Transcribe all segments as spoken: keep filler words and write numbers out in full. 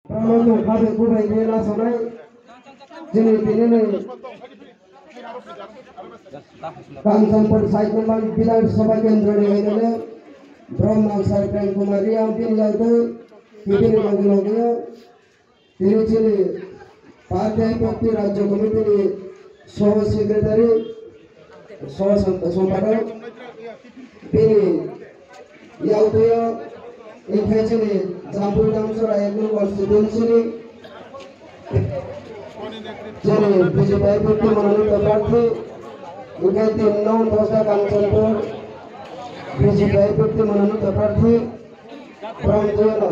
Brahma tong khabe kubai khe lasonai. Chini tini ni Kanchanpur side number Bidhan Sabha Kendra ni M L A, Brahma Sar Prem Kumar Reang, bini yagdoi, bini loge loge yo, tini chini Party Bhakti Rajya Committee ni Sah Secretary, Sah Sampadok, bini yagdoi yo, ingkhe chini Jampui Damsora ek nong constituency ni, chini B J P I P F T mononito prarthi, ingkhe tin nong Dosda Kanchanpur, B J P I P F T mononito prarthi, Pranjoy no.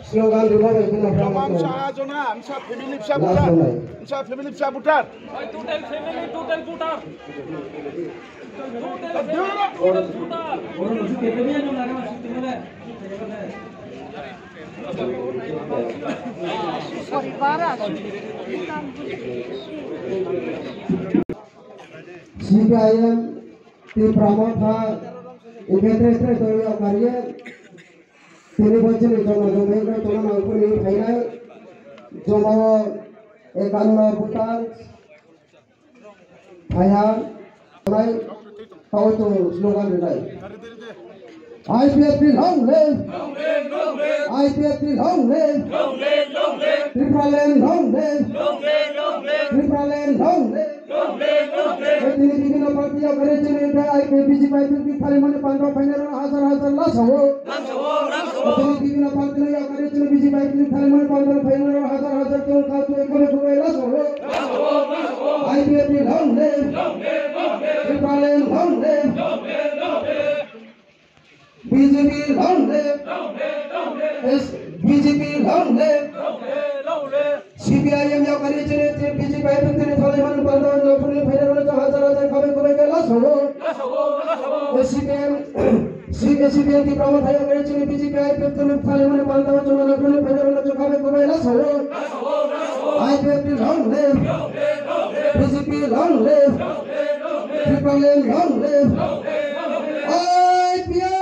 Slogan rima bai kheno Joma bsa ha jona, bsa family bsa voter. Bsa family bsa voter. Total family, total voter. Total family, total voter. C P I M Tipra Motha, ingkhe tre tre dol yo kariye, tini bo chini joma joma no tongna nangkuni phainai, joma o ekanno voter phaiha, nai, tao chung slogan rinai. I P F T long live! I P F T long live! Tipraland long live! Tipraland long live! Tini bibhinno party yo kare chini B J P I P F T thali mani panda phainai rao hazar hazar lasao. Tini bibhinno party yo kare chini B J P I P F T thali mani panda phainai rao hazar hazar tong kha tui kore kore lasao. I P F T long live! Tipraland long live! B J P long live! Yes, B J P long live! C P I M yo kari chini, chini B J P I P F T ni thali mani panda nangkuni phainai rao no hazar hazar khabai khabai khe lasao. C P M, C P M Tipra Motha yo kari chini B J P I P F T ni thali mani panda nangkuni phainai rao no khabai khabai lasao. I P F T long live! B J P long live! Tipraland long live! I P F T